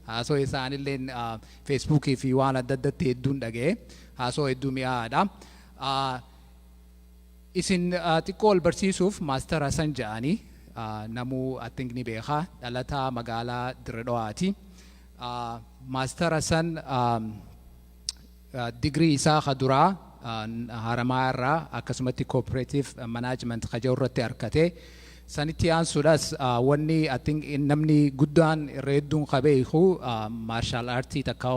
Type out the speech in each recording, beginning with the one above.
Haasoo isaanillee Facebookii fi waan adda addatti hedduun dhaga'e. Haasoo hedduu mi'aadha. Isin xiqqoo ol barsiisuuf Master Hasan ja'anii namuu, I think, ni beeka, dhalataa magaalaa Dirre Dhawaati. Master Hasan digirii isaa ka duraa Haramaa irraa akkasumatti cooperative management ka jedhu irratti argate. Sanitti aansuudhaas wanni, I think, namni guddaan irra hedduun ka beeku martial artii takka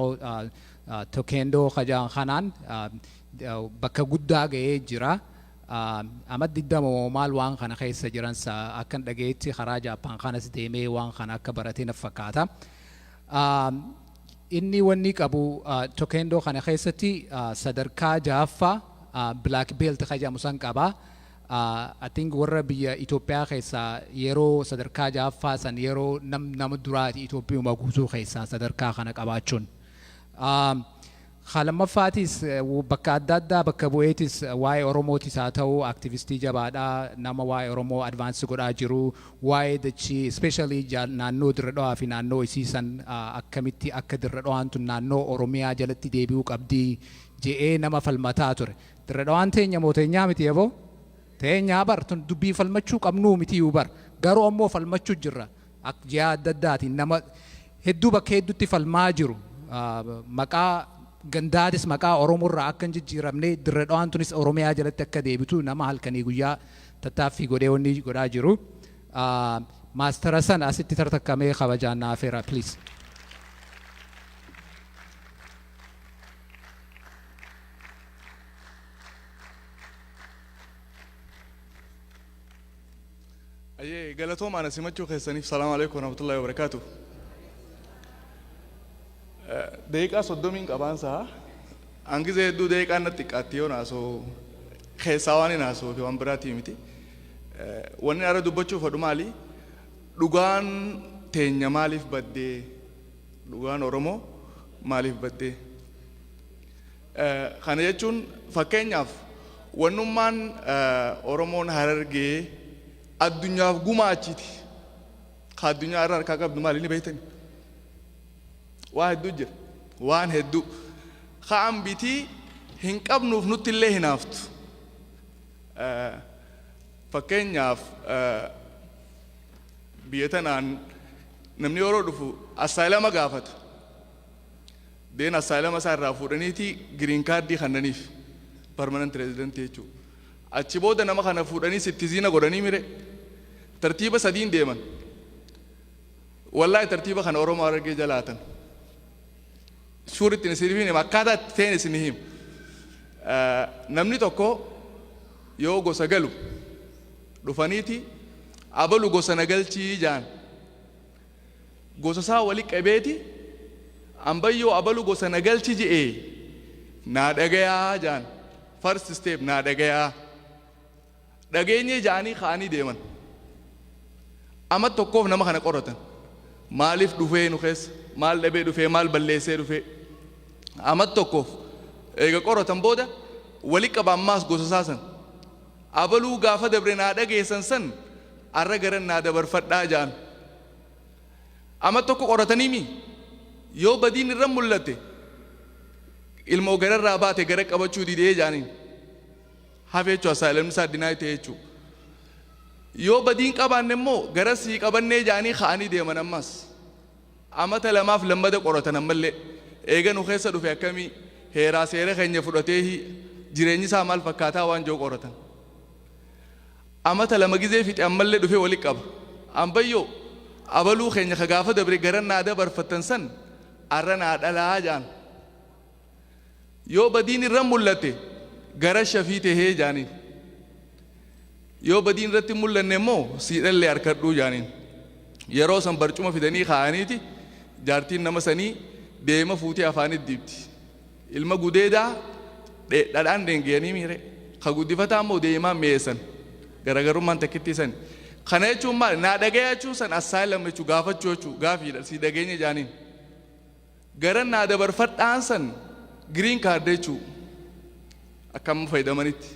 taekwondo ka jedhan kanaan bakka guddaa ga'ee jira. Amma 20 maal waan kana keessa jiran akkan dhageetti karaa Jaappaan kanas deemee waan kana akka baratee na fakkaata. Inni wanni qabu taekwondo kana keessatti sadarkaa ja'affaa black belt ka jedhamu san qaba. I think warra biyya Itoophiyaa keessaa yeroo sadarkaa ja'affaa san yeroo nama duraati Itoophiyaa guutuu keessaa sadarkaa kana qabaachuun. Lammaffaatis bakka adda addaa bakka bu'eetis waa'ee Oromootis haa ta'u activistii jabaadhaa, nama waa'ee Oromoo advance godhaa jiru, waa'ee dachii, especially naannoo Dirre Dhawaa fi naannoo isiisan akkamitti akka Dirre Dhawaan tun naannoo Oromiyaa jalatti deebi'uu qabdii je'ee nama falmataa ture. Dirre Dhawaan teenya moo teenyaa miti yaboo? Teenyaa bar, tun dubbii falmachuu qabnuu miti bar, garuu ammoo falmachuu jirra. Ji'a adda addaatiin nama hedduu bakka hedduutti falmaa jiru. Maqaa gandaatis maqaa Oromoo irraa akka hin jijjiiramne, Dirre Dhawaan tunis Oromiyaa jalatti akka deebitu nama halkanii guyyaa tattaaffii godhee wanni godhaa jiru. Master Hasan asitti tartakkamee kabajaan naafeera, please. Ayyee, galatooma ana simachuu keessaniif. Salaamu alaikum warahmatullahi wabarakaatu. Daqiiqaa 30n qabaansaa hangizee hedduu daqiiqaan natti xiqqaatti yoo naasoo keessaa waan hin haasoo fi waan biraatii miti. Wanni ara dubbachuu fedhu maali? Dhugaan teenya maaliif baddee? Dhugaan Oromoo maaliif baddee? Kana jechuun fakkeenyaaf wannummaan Oromoon Harargee addunyaaf gumaachiti. Ka addunyaa irra harkaa qabdu maali ni beektani? Waa hedduu jira. Waan hedduu. Ka'an bitii hin qabnuuf nutti illee hinaaftu. Fakkeenyaaf biyya tanaan namni yeroo dhufu asylum gaafata. Deen asylum isaa irraa fuudhaniiti green cardii kannaniif, permanent residentii jechuudha. Achi booda nama kana fuudhanii citizen godhanii mire tartiiba sadiin deeman. Wallaahi, tartiiba kana Oromoo Harargee jalaatan. Suurittiin isin hima, akkaataa itti ta'een isin hima. Namni tokko yoo gosa galu dhufaniiti abalu gosa na galchii jaan. Gosa isaa wali qabeeti ambayyoo abalu gosa na galchi je'ee naa dhagayaa jaan. First step, naa dhagayaa. Dhageenyee ja'anii ka'anii deeman. Amma tokkoof nama kana qoratan. Maaliif dhufee nu keessa? Maal dhabee dhufee? Maal balleessee dhufee? Amma tokkoof eega qoratan booda wali qaba ammaas gosa isaa san. Abaluu gaafa dabre naa dhageessan san arra garan naa dabarfadhaa ja'an. Amma tokko qoratanii mi? Yoo badiin irra mul'atte, ilmoo gararraa baate gara qabachuu didee ja'aniin. Hafe jechuudha, asylumni isaa deny ta'e jechuudha. Yoo badiin qabaanne immoo gara sii qabannee ja'anii ka'anii deeman ammas. Amata lamaaf lammada qoratan ammallee. Eega nu keessa dhufe akkamii heeraa seera keenya fudhatee jireenyi isaa maal fakkaataa waan jiru qoratan. Amata 2 gizee fixe ammallee dhufee wali qaba. Ambayyoo abaluu keenya ka gaafa dabre gara naa dabarfattan san arra naa dhalaa ja'an. Yoo badiin irra mul'ate gara shafii tahee jaaniin. Yoo badiin irratti hin mul'anne immoo siidhallee harkadhuu jaaniin. Yeroo san barcuma fidanii kaa'aniiti jaartiin nama sanii deema fuutee afaanitti dibdi. Ilma gudeedaa dhadhaan dheengeyanii miire. Ka guddifataa immoo deemaan mi'eessan. Garaagarummaan takkittii sani. Kana jechuun maali? Naa dhagayaa jechuun san asylum jechuu, gaafachuu jechuu, gaafiidha, sii dhageenya jaaniin. Gara naa dabarfadhaan san green card jechuu akka amma fayyadamanitti.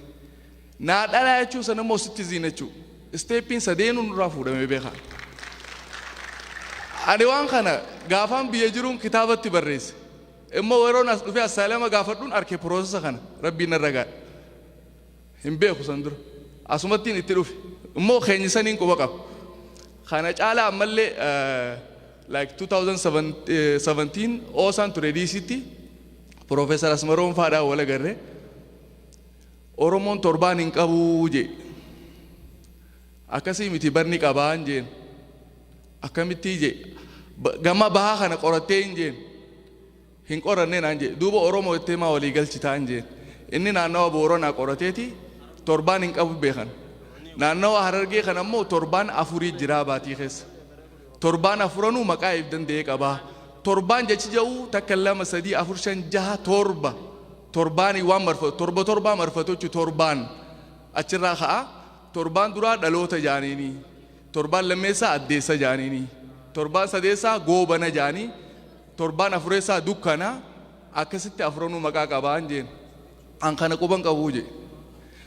Naa dhalaa jechuun san immoo citizen jechuu. Stepiin sadeenuu nurraa fuudhamee beekaa. Ani waan kana gaafaan biyya jiruun kitaabatti barreesse. Immoo yeroon as dhufee asylum gaafadhuun arke process kana rabbiin narra gaadha. Hin beeku san dura. Asumattiin itti dhufe. Immoo keenya saniin quba qaba. Kana caalaa ammallee like 2017 oosaan ture DCtti Profeesar Asmaroon faadhaan wal agarre. Oromoon torbaan hin qabuu jee. Akkasii miti, barni qabaan jeen. Akkamittii jee. Gama bahaa kana qorattee hin jeen. Hin qoranne naan jee. Duuba Oromoo itti himaa walii galchitaa hin jeen. Inni naannawa Booranaa qorateeti torbaan hin qabu beekan. Naannawa Harargee kana immoo torbaan afurii jiraa baatii keessa. Torbaan afuranuu maqaa if danda'ee qabaa. Torbaan jechi jedhu takka, lama, sadii, afur, shan, jaha, torba. Torbaanii waan marfatu, torba torbaa marfatu jechuun torbaan achirraa ka'a. Torbaan duraa dhaloota jaaniini. Torbaan lammeessaa addeessa jaaniini. Torbaan sadeessaa goobana jaanii. Torbaan afureessaa dukkana. Akkasitti afuranuu maqaa qabaan jeen. An kana quban qabuu jee.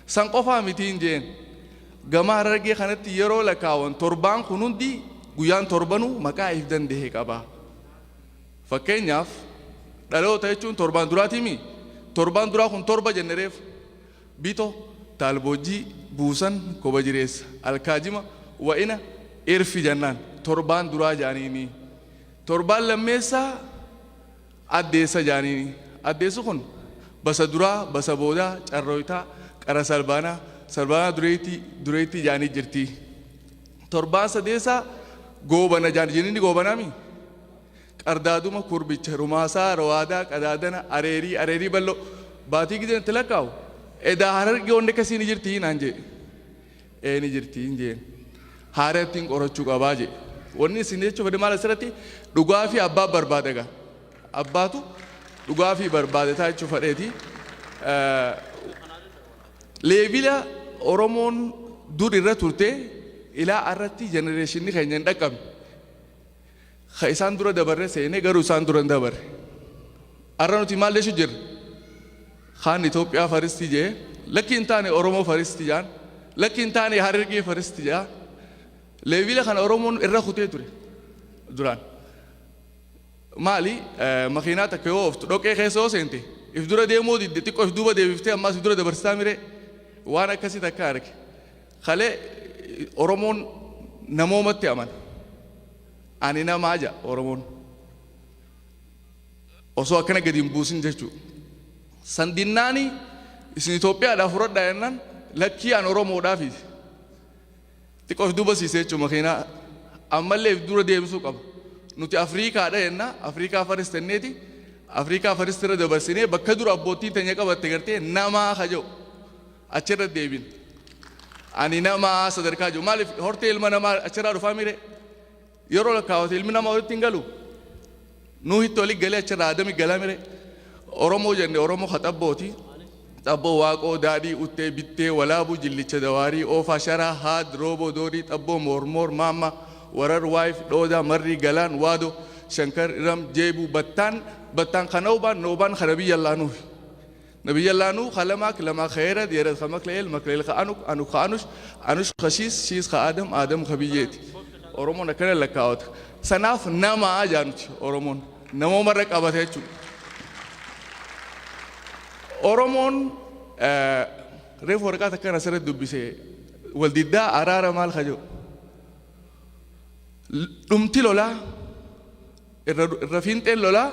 San qofaa mitiin jeen. Gama Harargee kanatti yeroo lakkaawan torbaan kun hundi guyyaan torbanuu maqaa if danda'e qaba. Fakkeenyaaf, dhaloota jechuun torbaan duraatiimi. Torbaan duraa kun torba jenne reef. Bito, taalboojjii, buusan, koba jireessa, alkaajima, wa'ina, irfi jennaan. Torbaan duraa jaaniini. Torbaan lammeessaa addeessa jaaniini. Addeessi kun basa duraa, basa boodaa, carrooytaa, qara salbaanaa, salbaanaa dureettii, dureettii jaanii jirti. Torbaan sadeessaa goobana jaan jenni, goobanaami. Qardaaduma, kurbicha, rumaasaa, rawaadaa, qadaadana, areerii, areerii bal'oo. Baatii gizeen itti lakkaa'u. Edaa Harargee wanni akkasii ni jirti naan jee. Ee, ni jirti hin jeen. Haarattiin qorachuu qabaa jee. Wanni isin jechuuf fedhe maal asirratti? Dhugaa fi abbaa barbaada gaa. Abbaatu dhugaa fi barbaade taa jechuu fedheeti. Level Oromoon dur irra turte ilaa irratti generationni keenya hin dhaqqabne. Ka isaan dura dabarre seenee, garuu isaan dura hin dabarre. Har'a nuti maal jechuu jirra? Kaan Itoophiyaa first jee, lakki hin taane Oromoo first jaan, lakki hin taane Harargee first jaa. Level kana Oromoon irra kutee ture duraan. Maali, makiinaa takka yoo ooftu dhoqee keessa yoo seente if dura deemuu didde, xiqqoo if duuba deebiftee ammaas if dura dabarsitaa miree waan akkasii takka arge. Kalee Oromoon namoomatti amana. Ani namaa ja'a Oromoon. Osoo akkana gadi hin buusin jechuudha. Sandinnaani isin Itoophiyaadhaaf fudhadhaa jennaan, lakkii, an Oromoodhaafi. Xiqqoo if duuba siisee jechuudha makiinaa. Ammallee if dura deebisuu qaba. Nuti Afriikaadha jenna, Afriikaa first jenneeti. Afriikaa first irra dabarsinee bakka dura abbootiin teenya qabatte gartee namaa ka jedhu achirra deebin. Ani namaa sadarkaa jiru. Maaliif, hortee ilma namaa achirraa dhufaa mire? Yeroo lakkaawwate ilmi namaa walitti hin galu. Nuuhitti walitti galee achirraa Adami galaa mire? Oromoo jenne, Oromoo ka xabbooti. Xabboo, Waaqoo, Daadhii, Uttee, Bittee, Walaabuu, Jillicha, Dawaarii, Oofaa, Sharaa, Haad, Rooboo, Doorii, Xabboo, Moormoor, Maamma, Warar, Waayif, Dhoodaa, Marrii, Galaan, Waadoo, Shankar, Iram, Jeebuu, Battaan, Battaan kana Obaan, Noobaan kana biyya Laanuufi. Nabiyya Laanuu kalamaak lamaa khayrad yerad ka Makleel, Makleel ka Anuk, Anuk ka Anush, Anush ka Shiis, Shiis ka Adam, Adam ka biyyeeti. Oromoon akkana lakkaawata. Sanaaf namaa jaanuti Oromoon. Namoomarra qabate jechuudha. Oromoon reefu waraqaa takkaan asirratti dubbise, waldiddaa araara maal ka jedhu. Dhumti lolaa irra fiinxeen lolaa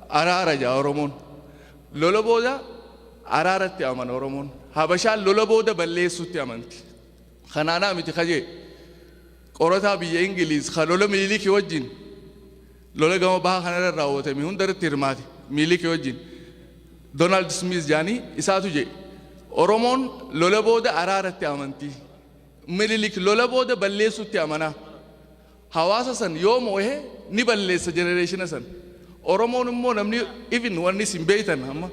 araara jaa Oromoon. Lola booda araaratti amana Oromoon. Habashaan lola booda balleessutti amanti. Kanaanaa miti kajee qorataa biyya Ingiliiz ka lola Minilikii wajjin, lola gama bahaa kanarra raawwatame hundarratti hirmaate Minilikii wajjin, Donald Smith jaanii isaatu jedhe, Oromoon lola booda araaratti amanti. Minilik lola booda balleessutti amanaa. Hawaasa san yoo moo'e ni balleessa generation san. Oromoon immoo namni even wanni isin beeytan, amma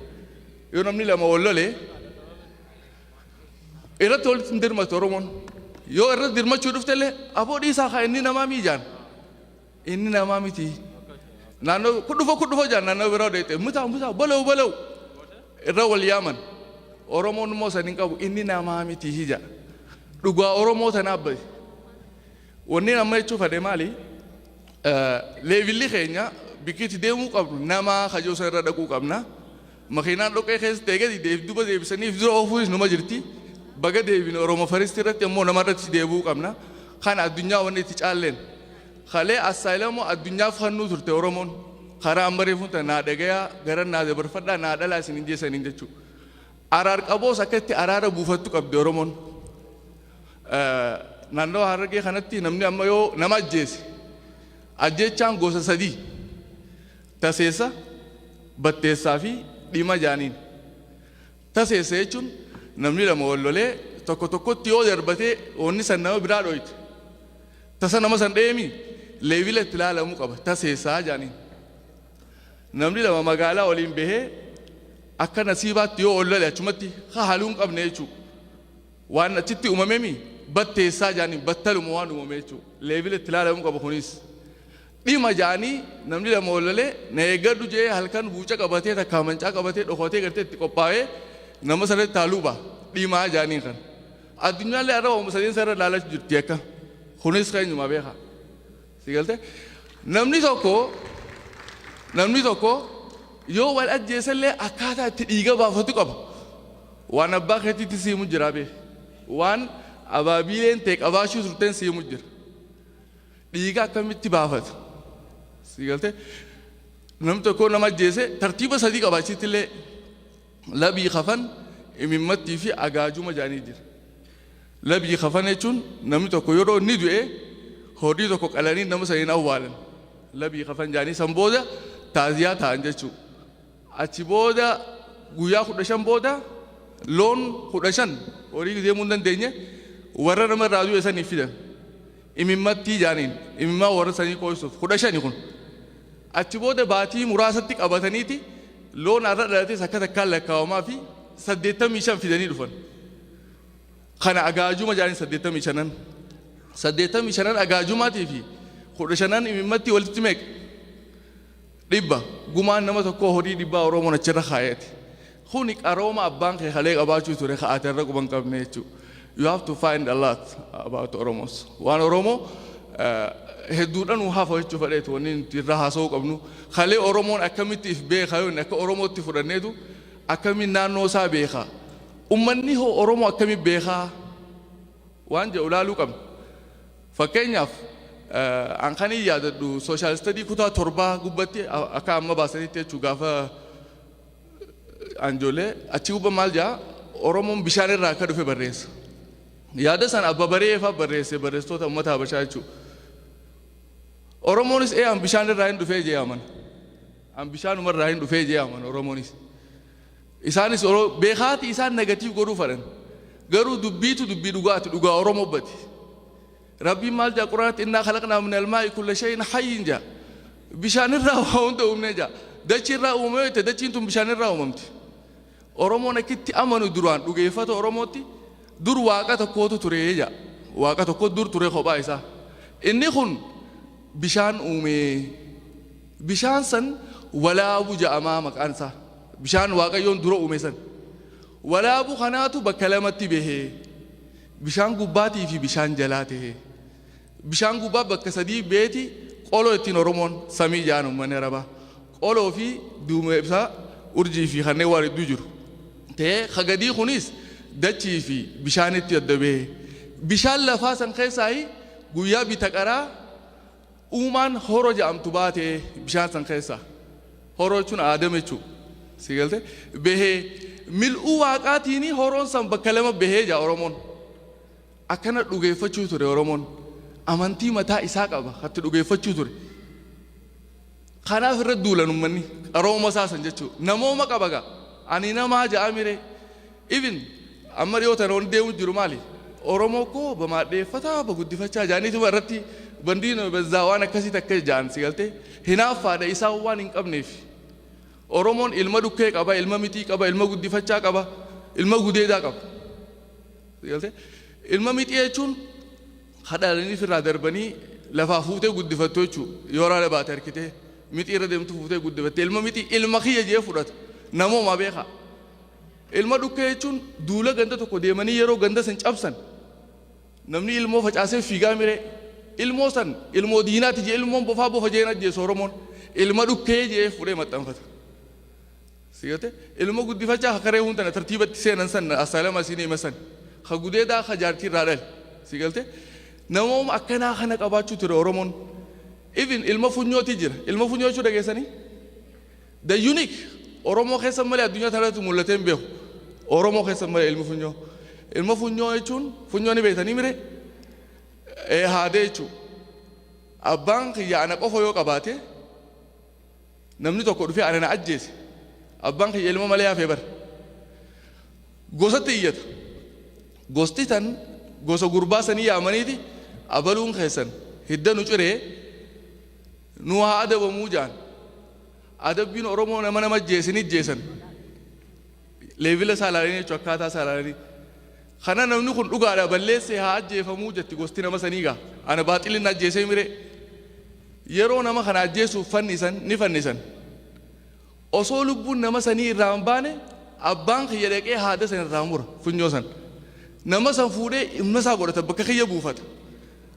yoo namni lama wal lole irratti walitti hin dirmatu Oromoon. Yoo irratti dirmachuu dhuftellee, aboo dhiisaa kaa, inni namaa miijaan. Inni namaa miti. Naannoo kudhufo kudhufo jaan, naannoo biraa deete mutaa mutaa balaw balaw irra wal yaaman. Oromoon immoo san hin qabu, inni namaa miti hija. Dhugaa Oromoo tanaaf bahe. Wanni amma jechuu fedhe maali? Level li keenya bikkitti deemuu qabnu nama kajoo san irra dhaquu qabna. Makiinaan dhoqqee keessa ta'e gadi duuba deebisanii dura oofuunis numa jirti. Baga deebine. Oromo first irratti immoo nama irratti deebi'uu qabna. Kana addunyaa wanni itti caalleen. Kalee asylum uu addunyaaf kennuu turte Oromoon. Karaa amma reefuun tana naa dhagayaa, gara naa dabarfadhaa, naa dhalaa isin hin jeessaniin jechuudha. Araar qaboos akkatti araara buufattu qabdi Oromoon. Naannoo Harargee kanatti namni amma yoo nama ajjeese, ajjeechaan gosa sadii: taseessa, batteessaa fi dhima jaaniin. Taseessa jechuun namni lama wal lolee tokko tokkotti yoo darbatee wanni san nama biraa dhoyte, tasa nama san dheemi level a itti ilaalamuu qaba, taseessaa jaaniin. Namni lama magaalaa waliin bahee akka nasiibaatti yoo ol lole, achumatti haaluu hin qabne jechuudha. Waan achitti uumamemi batteessaa jaaniin, battaluma waan uumame jechuudha. Level a itti ilaalamuu qaba kunis. Dhima jaanii namni lama ol lolee na eeggadhu jee halkan buuca qabatee, takkaa mancaa qabatee, dhokatee gartee itti qophaa'ee nama sanatti haaluu ba'a. Dhimaa jaaniin kan. Addunyaallee har'a uumama sadeen sarara ilaalachuu jirti akka. Kunis keenyuma beekaa. Si galte? Namni tokko yoo wal ajjeesallee akkaataa itti dhiiga baafatu qaba. Waan abbaa keetiitti siimu jira bee. Waan abaabiileen ta'e qabaachuu turteen siimu jira. Dhiiga akkamitti baafata? Si galte? Namni tokko nama ajjeese tartiiba sadii qaba. Achitti illee labii kafan, imimmattii fi agaajuma jaanii jira. Labii kafan jechuun namni tokko yeroo inni du'e horii tokko qalanii nama saniin awwaalan. Labii kafan jaanii san booda taaziyaa ta'an jechuudha. Achi booda guyyaa 15 booda loon 15 horii deemuu hin dandeenye warra nama irraa du'e saniif fidan. Imimmattii jaaniin imimmaa warra sanii qooysuuf 15 kun. Achi booda baatii muraasatti qabataniiti loon har'a dhalates akka takkaan lakkaawamaa fi 85 fidanii dhufan. Kana agaajuma jaaniin 85n. 85n agaajumaatii fi 15n imimmattii walitti meeqa? 100. Gumaan nama tokkoo horii 100 Oromoon achirra kaayeeti. Kuni qarooma abbaan kee kalee qabaachuu ture ka'aate irra quban qabne jechuudha. You have to find a lot about Oromos. Waan Oromoo hedduudhaan nu hafa jechuu fedheetu wanni nuti irraa haasa'uu qabnu. Kalee Oromoon akkamitti if beeka? Yoo inni akka Oromootti fudhanneetu akkamiin naannoo isaa beeka? Ummanni hoo Oromoo akkamitti beekaa? Waan jedhu ilaaluu qabna. Fakkeenyaaf, an kan hin yaadadhu social study kutaa torbaa gubbatti akka amma baasanitti jechuu, gaafa anjoolee achi gubba maal jaa? Oromoon bishaan irraa akka dhufe barreessa. Yaada san abba bareefaa barreesse, barreessitoota uummata Habashaa jechuudha. Oromoonis ee an bishaan irraa hin dhufee jee amana. An bishaanuma irraa hin dhufee jee amana Oromoonis. Isaanis beekaati isaan negative godhuu fedhan. Garuu dubbiitu dubbii dhugaati, dhugaa Oromoo bati. Rabbiin maal jaa Quraanatti? "إنا خلقنا من الماء كل شيء حي" jaa. Bishaan irraa waa hunda uumnee jaa. Dachii irraa uumamee jette, dachiin tun bishaan irraa uumamti. Oromoon akkitti amanu duraan dhugeeffata Oromootti dur waaqa tokkootu ture jaa. Waaqa tokko dur ture kophaa isaa. Inni kun bishaan uumee, bishaan san Walaabu ja'amaa maqaan isaa. Bishaan Waaqayyoon dura uume san. Walaabu kanaatu bakka lamatti bahee, bishaan gubbaatii fi bishaan jalaa ta'e. Bishaan gubbaa bakka sadii beeti: qoloo ittiin Oromoon samii ja'an uummanni Arabaa. Qoloo fi duumessa, urjii fi kanneen waan hedduu jiru. Ta'ee kagadii kunis dachii fi bishaanitti adda bahee. Bishaan lafaa san keessaa guyyaa bita qaraa uumaan horo jedhamtu baatee bishaan san keessaa. Horoo jechuun aadam jechuudha. Si galte? Bahee mil'uu waaqaatiin horoon san bakka lama bahee jaa Oromoon. Akkana dhugeeffachuu ture Oromoon. Amantii mataa isaa qaba hatti dhugeeffachuu ture. Kanaaf irra duulan uummanni qarooma isaa san jechuudha. Namooma qaba gaa. Ani namaa ja'a mire. Even amma dhiyoo tana wanti deemu jiru maali? Oromoo koo bamaadheeffataa baguddifachaa jaaniituma irratti bandiin bezzaa waan akkasii takka ja'an, si galtee? Hinaaffaadha isaan waan hin qabneef. Oromoon ilma dhukkee qaba, ilma mixii qaba, ilma guddifachaa qaba, ilma gudeedaa qaba. Si galtee? Ilma mixii jechuun hadhalanii irraa darbanii lafaa fuutee guddifattu jechuudha. Yoo raala baate harkitee mixii irra deemtu fuutee guddifatte, ilma mixii ilma kiyya jee fudhata. Namooma beekaa. Ilma dhukkee jechuun duula ganda tokko deemanii yeroo ganda san cabsan namni ilmoo facaasee fiigaa miree. Ilmoo san ilmoo diinaati jee, ilmoon bofaa bofa jeen ajjeesu. Oromoon ilma dhukkee jee fuudhee maxxanfata. Sigate ilma guddifachaa hakaree hundana tartiibatti seenan san asaalama isinii hima san ka gudeedaa ka jaartii irraa dhale. Sigalte namooma akkanaa kana qabaachuu ture Oromoon. Even ilma funyooti jira. Ilma funyoo jechuu dhageessanii? The unique Oromoo keessa malee addunyaa tanarratti mul'atee hin beeku. Oromoo keessa malee ilmi funyoo. Ilma funyoo jechuun funyoo ni beektanii mire? Ee, haadee jechuudha. Abbaan kiyya ana qofa yoo qabaate, namni tokko dhufee ana na ajjeese, abbaan kiyya ilma malee hafee bara. Gosatti iyyata. Gosti tan gosa gurbaa sanii yaamaniiti, abaluun keessan hidda nu ciree nu haa adabamuu jaan. Adabbiin Oromoo nama nama ajjeese ni ajjeesan. Level isaa ilaalanii jechuudha, akkaataa isaa ilaalanii. Kana namni kun dhugaadha balleessee haa ajjeefamuu jetti gosti nama sanii gaa. Ana baaxilin ajjeesee mire. Yeroo nama kana ajjeesuuf fannisan ni fannisan. Osoo lubbuun nama sanii irraa hin baane, abbaan kiyya dhaqee haada san irraa mura funyoo san. Nama san fuudhee ilma isaa godhata, bakka kiyya buufata.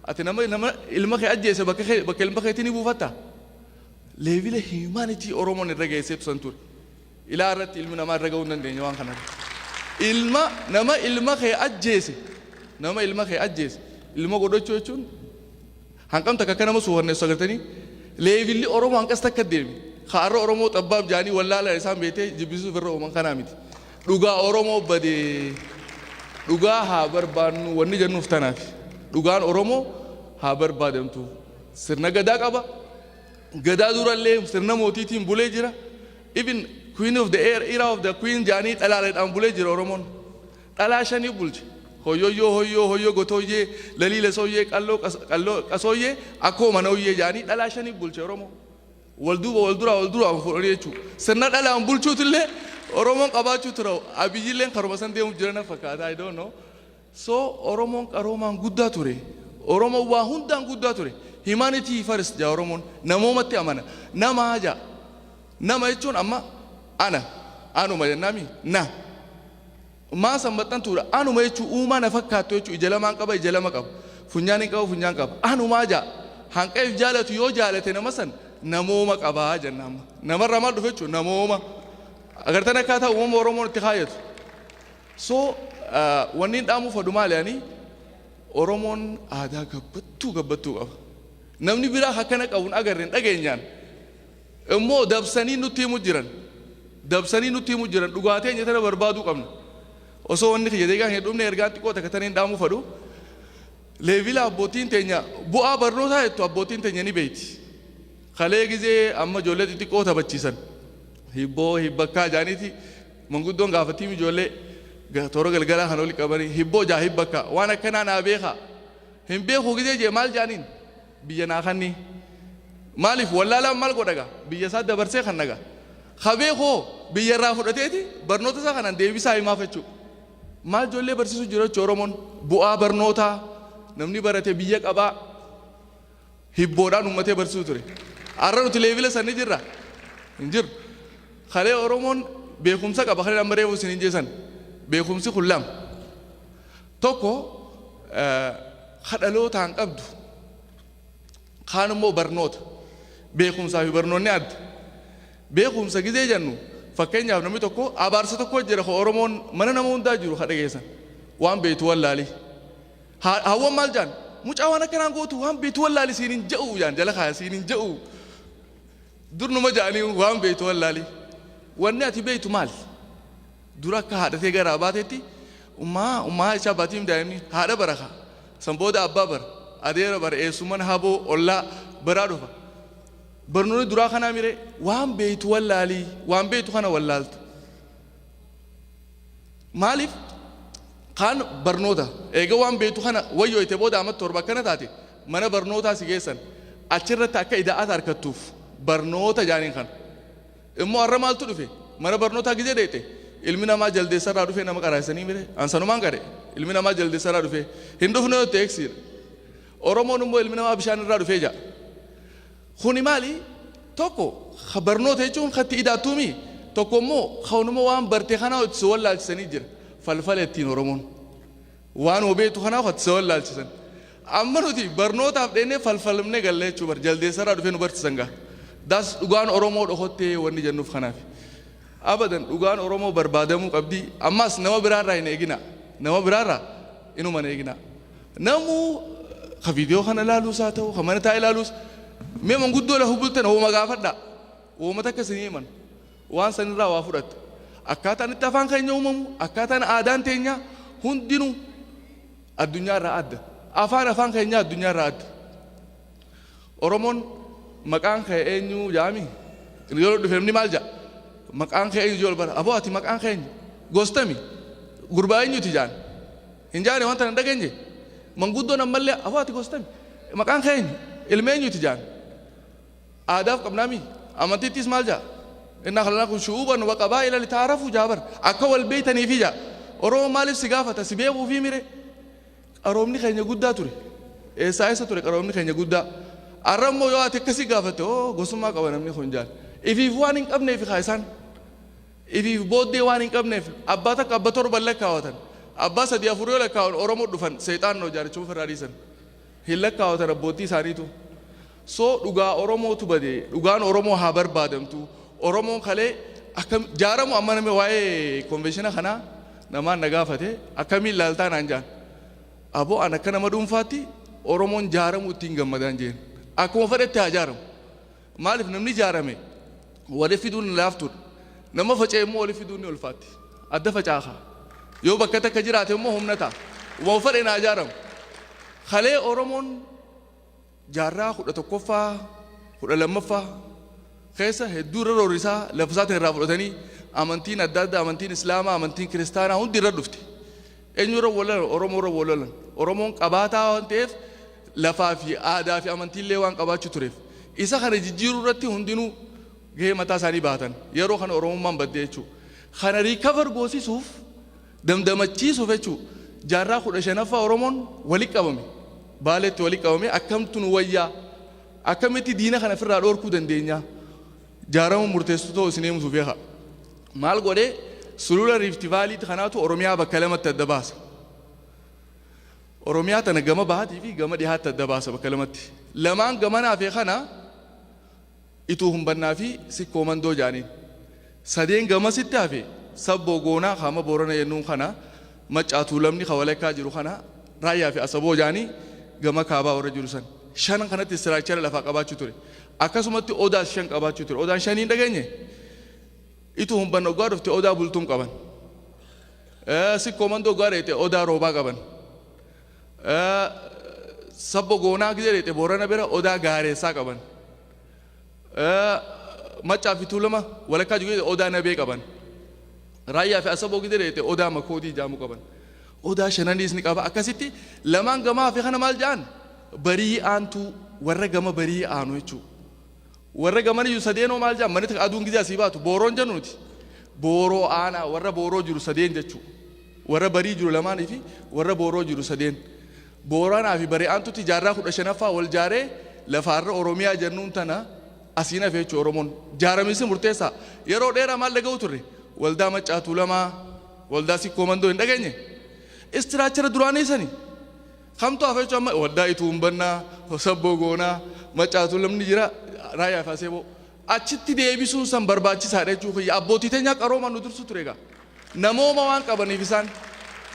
Ati nama ilma kee ajjeese bakka kee bakka ilma keetii ni buufatta? Level humanity Oromoon irra geesseetu san ture. Ilaa irratti ilmi namaa irra ga'uu hin dandeenye waan kana. Ilma nama ilma kee ajjeese, nama ilma kee ajjeese ilma godhachuu jechuun hanqam takka akka nama suufanneessu agartanii. Levelli Oromoo hanqas takka deeme. Kaarra Oromoo xabbaab jaanii wallaala isaan beetee jibbisuuf irra uuman kanaa miti. Dhugaa Oromoo badee dhugaa haa barbaannu wanni jennuuf tanaaf. Dhugaan Oromoo haa barbaadamtu. Sirna gadaa qaba. Gadaa durallee sirna mootiitiin bulee jira. Even queen of the air, era of the queen jaanii dhalaaleedhaan bulee jira Oromoon. Dhalaa shanii bulche. Hoyyoyyoo hoyyoo hoyyoo gotooyyee laliila sooyyee qalloo qalloo qasooyyee akkoo manooyyee jaanii dhalaa shanii bulche Oromoo. Wal duuba wal duraa wal duraa fuudhanii jechuudha. Sirna dhalaan bulchuutillee Oromoon qabaachuu tura. Abiyyilleen karuma san deemuuf jiran fakkaata. I don't know. So Oromoon qaroomaan guddaa ture. Oromoon waa hundaan guddaa ture. Humanity first jaa Oromoon. Namoomatti amana. Namaa jaa. Nama jechuun amma ana. Anuma jennaami na. Maa san maxxantuudha. Anuma jechuun uumaa na fakkaattu jechuun ija lamaan qaba, ija lama qaba. Funyaan hin qaba, funyaan qaba. Anumaa jaa. Hanqeef jaalatu yoo jaalate nama san namooma qabaa jenna amma. Namarraa maal dhufe jechuun namooma. Agartan akkaataa uumama Oromoon itti kaayatu. So wanni hin dhaamuuf fadhu maali? Ani Oromoon aadaa gabbattuu gabbattuu qaba. Namni biraa akkana qabu hin agarre, hin dhageenyaan. Immoo dabsanii nutti himu jiran. Dabsanii nutti himu jiran, dhugaatee enya tana barbaaduu qabna. Osoo wanni kiyya deegaa hin dhumne, ergaan xiqqoo takka taniin dhaamuu fadhu. Level abbootiin teenya bu'aa barnootaa jettu abbootiin teenya ni beeyti. Kalee gizee amma ijoollee xixiqqoo taphachiisan. Hibboo hibbakkaa jaaniiti manguddoon gaafatiin ijoollee toora galgalaa kan oli qabanii hibboo jaa hibbakkaa waan akkanaa naa beekaa. Hin beeku gizee jee maal jaaniin? Biyya naa kanni. Maaliif wallaalaan maal godha gaa? Biyya isaa dabarsee kan nagaa. Ka beekoo biyya irraa fudhateeti barnoota isaa kanaan deebisaa himaaf jechuudha. Maal ijoollee barsiisuu jira jechuudha Oromoon? Bu'aa barnootaa, namni barate biyya qabaa, hibboodhaan uummatee barsiisuu ture. Har'a nuti level san ni jirra? Hin jirru. Kalee Oromoon beekumsa qaba kan amma reefu isin hin jeesan. Beekumsi kun lama. Tokko kadhalootaan qabdu. Kaan immoo barnoota. Beekumsaa fi barnoonni adda. Beekumsa gizee jennu, fakkeenyaaf namni tokko abaarsa tokko jira ka Oromoon mana nama hundaa jiru ka dhageessan. Waan beektu wallaalii. Hawwan maal jaan? Mucaa waan akkanaan gootu waan beektu wallaali siin hin je'u jaan, jala kaaya siin hin je'u. Dur numa ja'anii waan beektu wallaalii. Wanni ati beektu maali? Dura akka haadhatee garaa baatetti ummaa ummaa isaa baatiin daa'imni haadha baraka. San booda abbaa bara. Adeera bara, eessumman haboo ollaa baraa dhufa. Barnoonni duraa kanaa mire waan beektu wallaalii, waan beektu kana wallaalta. Maaliif kaan barnoota eega waan beektu kana wayyooyte booda amma 7 akkana taate mana barnootaa si geessan, achirratti akka ida'aata harkattuuf barnoota jaaniin kana. Immoo har'a maaltu dhufe? Mana barnootaa gizee dheeyxe ilmi namaa jaldeessarraa dhufee nama qaraasanii mire ansanumaan qare ilmi namaa jaldeessarraa dhufee hin dhufne yoo ta'e eegsiidha. Oromoon immoo ilmi namaa bishaan irraa dhufee ja'a. Kuni maali? Tokko barnoota jechuun katti idaattuumi, tokko immoo kanuma waan barte kanaa itti si wallaalchisanii jira. Falfala ittiin Oromoon. Waan beektu kanaa itti si wallaalchisan. Amma nuti barnootaaf dheennee falfalmnee galle jechuu bar, jaldeessarraa dhufee nu barsiisan gaa. Das dhugaan Oromoo dhokottee wanni jennuuf kanaaf. Abadan, dhugaan Oromoo barbaadamuu qabdi. Ammas nama biraarraa hin eegina. Nama biraarraa inuma hin eegina. Namuu ka viidiyoo kana ilaaluus haa ta'u, ka mana taa'ee ilaaluus, mee manguddoo lafa bultan hooma gaafadha. Hooma takka isin himan. Waan sanirraa waa fudhatta. Akkaataan itti afaan keenya uumamu, akkaataan aadaan teenya hundinuu addunyaa irraa adda. Afaan keenya addunyaa irraa adda. Oromoon maqaan kee eenyu jaami? Yeroo dhufe namni maal jedha? Maqaan kee eenyu jedhu bara. Aboo, ati maqaan kee eenyu? Gostami? Gurbaa eenyuti jaan? Hin jaane wanta hin dhageenye? Manguddoon ammallee, aboo, ati gostami? Maqaan kee eenyu? Ilma eenyuti jaan? Aadaaf qabnaami. Amantiittis maal jedha? إنا خلقناكم شعوبا وقبائل لتعارفوا jaabar. Akka wal beeytaniifi jaa. Oromoon maaliif si gaafata? Si beekuufi mire? Qaroomni keenya guddaa ture. Eessaa eessa ture qaroomni keenya guddaa? Har'a immoo yoo ati akkasii gaafatte, oo gosummaa qaba namni kun jaan. Ifiif waan hin qabneef kaa isaan. Ifiif booddee waan hin qabneef abbaa takka abba torba lakkaawatan. Abbaa sadii afur yoo lakkaawan Oromoo dhufan seexaan noo jaarichuma ofirraa dhiisan. Hin lakkaawatan abbootii isaaniitu. So dhugaa Oromootu bade, dhugaan Oromoo haa barbaadamtu. Oromoon kalee akkam jaaramu? Amma namni waa'ee convention kanaa namaan na gaafate, akkamiin laaltaa naan jaan. Aboo, an akka nama dhuunfaatti Oromoon jaaramu ittiin gammadaan jeen. Akkuma fedhetti haa jaaramu. Maaliif? Namni jaarame wali fiduun laaftuudha. Nama faca'e immoo wali fiduun ni ulfaatti. Adda facaafa. Yoo bakka takka jiraate immoo humna ta'a. Uma fedhe naa jaaramu. Kalee Oromoon jaarraa 11ffaa, 12ffaa keessa hedduu irra roorrisaa, lafa isaatiin irraa fudhatanii, amantiin adda addaa, amantiin Islaamaa, amantiin Kiristaanaa hundi irra dhufte. Eenyu irra wal lolan? Oromoo irra wal lolan. Oromoon qabaataa waan ta'eef, lafaa fi aadaa fi amantiillee waan qabaachuu tureef. Isa kana jijjiiruu irratti hundinuu gahee mataa isaanii baatan. Yeroo kana Oromummaan baddee jechuudha. Kana recover goosisuuf, damdamachiisuuf jechuudha. Jaarraa 15ffaa Oromoon walitti qabame. Baaleetti walitti qabame, akkamtu nu wayyaa? Akkamitti diina kana ofirraa dhoorkuu dandeenya? Jaarama murteessitoo isin himuuf beeka. Maal godhee? Sulula Rift Valleyti kanaatu Oromiyaa bakka lamatti adda baasa. Oromiyaa tana gama bahaatii fi gama dhihaatti adda baasa bakka lamatti. Lamaan gamanaa fi kana Ituu Humbannaa fi Sikkoo Mandoo jaaniin. Sadeen gamasitti hafe Sabboo Goonaa kaama Boorana jennuun kana, Maccaa Tuulamni ka walakkaa jiru kana, Raayyaa fi Asaboo jaanii gama kaabaa warra jiru san. Shan kanatti structure lafaa qabaachuu ture. Akkasumatti odaas shan qabaachuu ture. Odaan shanii hin dhageenye? Ituu Humbanna oggaa dhufte Odaa Bultuun qaban. Sikkoo Mandoo oggaa dheete Odaa Roobaa qaban. Sabbo Goonaa gizee dheete Boorana bira Odaa Gaareessaa qaban. Maccaa fi Tuulama walakkaa jiru Odaa Nabee qaban. Raayyaa fi Asaboo gizee dheete Odaa Makoodii jaamu qaban. Odaa shananiis ni qaba. Akkasitti lamaan gamaa fi kana maal jedhan? Barii aantuu, warra gama barii aanu jechuudha. Warra gamaniyyuu sadeenoo maal jedhan? Manni aduun gizee asii baatu booroon jennu nuti. Booroo aanaa, warra booroo jiru sadeen jechuudha. Warra barii jiru lamaanii fi warra booroo jiru sadeen. Booranaa fi barii aantutti jaarraa 15ffaa wal jaaree lafaarra Oromiyaa jennuun tana asiin hafe jechuudha Oromoon. Jaaramisi murteessaa. Yeroo dheeraa maal dhaga'u turre? Waldaa Maccaa Tuulamaa, waldaa Sikkoo Mandoo hin dhageenye? Structure duraanii sani. Kamtu hafe jechuudha amma? Waldaa Ituu Humbannaa, Sabboo Goonaa, Maccaa Tuulamni jira, Raayyaa fi Aseeboo. Achitti deebisuun san barbaachisaadha jechuudha. Abbootii teenyaa qaroomaan nu dursu ture egaa. Namooma waan qabaniif isaan.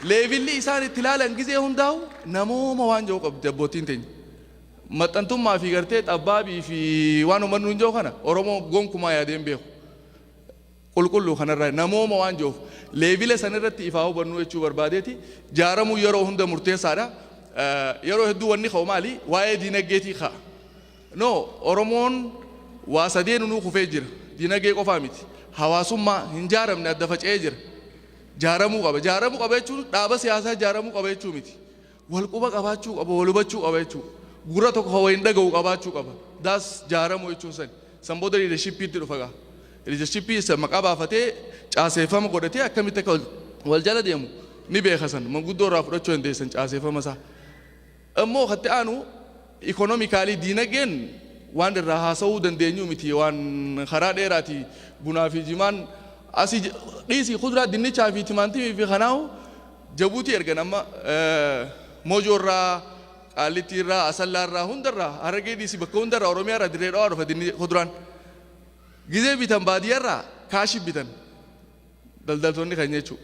Levelli isaan itti ilaalan gizee hundaa'u namooma waan jiru qabdi abbootiin teenya. Maxxantummaa fi gartee xabbaabii fi waan uummanni hin jiru kana Oromoo gonkumaa yaadee hin beeku. Qulqulluu kanarraa namooma waan jiruuf level sanirratti ifaa hubannuu jechuu barbaadeeti, jaaramuu yeroo hunda murteessaadha. Yeroo hedduu wanni ka'u maali? Waa'ee diinagdeetii ka'a. No, Oromoon waa sadeen nuu kufee jira. Diinagdee qofaa miti. Hawaasummaa hin jaaramne, adda faca'ee jira. Jaaramuu qaba. Jaaramuu qaba jechuun dhaaba siyaasaa jaaramuu qaba jechuu miti. Wal quba qabaachuu qaba, wal hubachuu qaba jechuudha. Gurra tokko kan waliin dhaga'u qabaachuu qaba. Daas jaaramuu jechuun sani. San booda leadershipiitti dhufa gaa. Leadershipii isa maqaa baafatee caaseeffama godhatee akkamitti akka wal jala deemu ni beeka san. Manguddoo irraa fudhachuu dandeessan caaseeffama isaa. Immoo katti aanu economically, diinagdeen waan irraa haasa'uu dandeenyu miti, waan karaa dheeraati. Bunaa fi jimaan asii dhiisii, kuduraa dinnichaa fi timaantimii fi kanaahu Jabuutii ergan. Amma Moojoo irraa Qaallittii irraa, Asallaa irraa, hundarraa, Harargee dhiisii bakka hundarraa, Oromiyaa irraa, Dirree Dhawaa dhufa dinni kuduraan. Gizee bitan baadiyyaarraa kaashii bitan daldaltoonni kan jechuudha.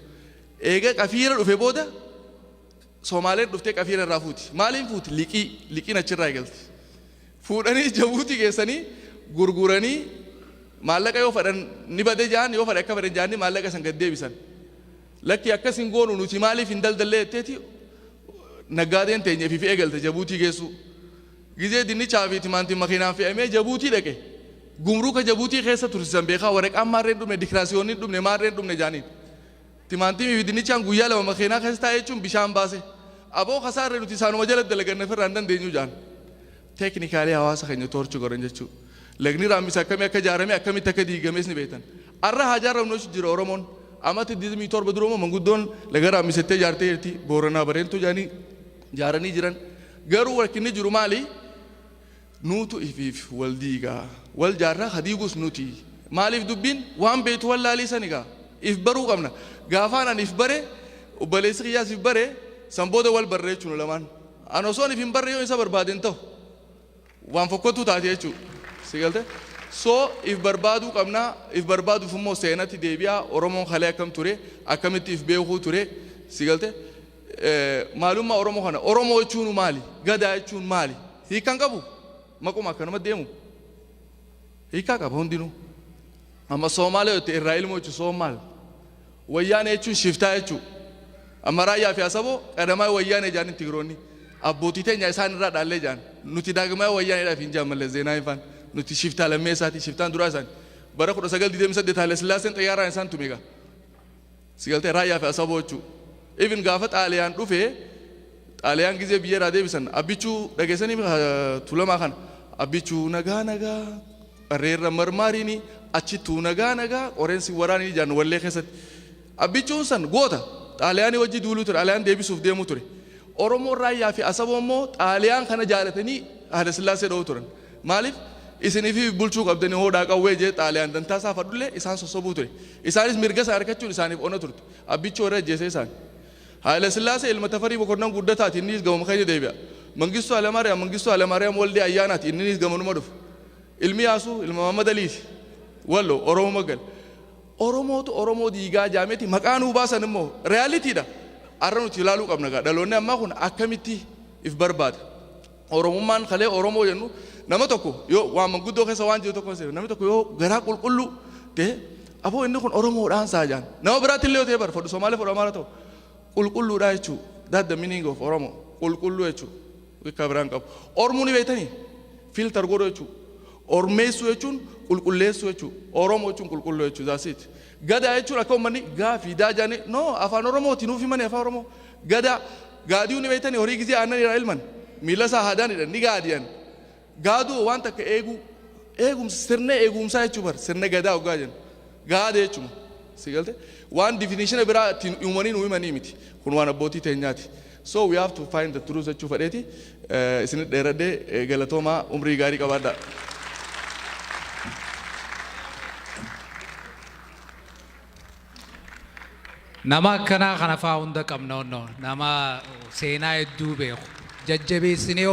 Eega qafiira dhufe booda Somaaleen dhuftee qafiira irraa fuuti. Maaliin fuuti? Liqii. Liqiin achirraa eegalti. Fuudhanii Jabuutii geessanii gurguranii maallaqa yoo fedhan ni bade ja'an, yoo fedhan akka fedhan ja'anii maallaqa san gad deebisan. Lakki akkas hin goonu, nuti maaliif hin daldallee jetteeti naggaadeen teenya ifiif eegalte Jabuutii geessuu. Gizee dinnichaa fi timaantiin makiinaan fe'amee Jabuutii dhaqe. Gumruuka Jabuutii keessa tursiisan beekaa, waraqaan maarreen dhumne, dikiraasiyoonni hin dhumne, maarreen dhumne jaaniin. Timaantimii fi dinnichaan guyyaa 2 makiinaa keessa taa'e jechuun bishaan baase. Aboo kasaarre, nuti isaanuma jala dalaganna, ofirraa hin dandeenyu jaan. Technically hawaasa keenya torture godhan jechuu. Lagni Raammis akkamii akka ijaarame, akkamitti akka diigames ni beektan. Arra haa ijaarramnu jechuun jira Oromoon. Amata 27 dura immoo manguddoon laga Raammis jettee ijaartee jirti. Booranaa Bareentuu jedhanii ijaaranii jiran. Garuu rakkinni jiru maali? Nuutu ifiif wal diigaa. Wal jaarraa ka diigus nuti. Maaliif dubbiin waan beektu wallaalii sani gaa. If baruu qabna. Gaafaan ani if bare, obboleessi kiyyaas if bare, san booda wal barre jechuun lamaan. An osoon if hin barre yoo isa barbaade hin ta'u. Waan fokkottuu taate jechuudha. Si galte? So if barbaaduu qabna, if barbaaduuf immoo seenatti deebi'aa. Oromoon kalee akkam ture, akkamitti if beekuu ture, si galte? Maalummaa Oromoo kana, Oromoo jechuun maali? Gadaa jechuun maali? Hiikkaan qabu? Maquma akkanuma deemu. Hiikkaa qaba hundinuu. Amma Soomaalee yoo irraa ilmoo jechuun Soomaal. Wayyaanee jechuun shiftaa jechuudha. Amma Raayyaa fi Asaboo qadamaa Wayyaanee jedhanii Tigiroonni. Abbootii teenya isaan irraa dhaallee jedhan. Nuti daagmaa Wayyaaneedhaaf hin jedhan malee Zeenaa hin faan. Nuti shiftaa lammeessaati. Shiftaan duraa isaani. Bara 1928 Haile Sillaaseen xayyaaraan isaan tume egaa. Si galtee? Raayyaa fi Asaboo jechuudha. Even gaafa Xaaliyaan dhufee, Xaaliyaan gizee biyya irraa deebisan, Abbichuu dhageessanii Tulamaa kana. Abbichuu nagaa nagaa qarreerra marmaariini, achittuu nagaa nagaa qoreensi waraanii jaan wallee keessatti. Abbichuun san goota Xaaliyaanii wajji duuluu ture, Xaaliyaan deebisuuf deemuu ture. Oromoon Raayyaa fi Asaboo immoo Xaaliyaan kana jaalatanii Haile Sillaasee dha'uu turan. Maaliif isiniif bulchuu qabdanii hoodhaa qawwee jee Xaaliyaan dantaa isaa fadhullee isaan sossobuu ture. Isaanis mirga isaa argachuun isaaniif ona turte. Abbichuu warra ajjeesee isaan. Haile Sillaasee ilma Tafarii Mokonnon Guddataati, innis gamuma keenya deebi'a. Mangistuu Hayilamaariyaam, Mangistuu Hayilamaariyaam Waldee Ayyaanaati, inninis gamanuma dhufa. Ilmi Yaasuu ilma Mahammad Aliiti. Wallo Oromoo magal. Oromootu Oromoo diigaa jaameeti maqaa nuu baasan immoo realitydha. Har'a nuti ilaaluu qabna gaa, dhaloonni ammaa kun akkamitti if barbaada. Oromummaan kalee Oromoo jennu, nama tokko yoo waan manguddoo keessa waan jiru tokko, namni tokko yoo garaa qulqulluu ta'e, aboo inni kun Oromoodhaan saa jaan. Nama biraatti illee yoo ta'e, bar fodhu Somaalee, fodhu Amaara ta'u, qulqulluudha jechuu. That the meaning of Oromo, qulqulluu jechuu. Hiika biraan qabu. Ormuu ni beektanii? Filter godhuu jechuu. Ormeessuu jechuun qulqulleessuu jechuu. Oromoo jechuun qulqulluu jechuu. That's it. Gadaa jechuun akka uummanni gaafii daa jaanii no afaan Oromooti nuuf himanii afaan Oromoo. Gadaa gaadiyuu ni beektanii? Horii gizee aannan irraa ilman miila isaa haadaanidha ni gaadiyan. Gaaduu waan takka eeguu, eegumsa, sirna eegumsaa jechuu bar, sirna gadaa hoggaa jennu. Gaada jechuuma. Si galte? Waan definition biraa ittiin uumanii nu himanii miti. Kun waan abbootii teenyaati. So we have to find the truth jechuu fedheeti. Isinit dheeradhee, galatoomaa, umrii gaarii qabaadhaa. Nama akkanaa kana faa hunda qabna onnoo, nama seenaa hedduu beeku jajjabeessinee.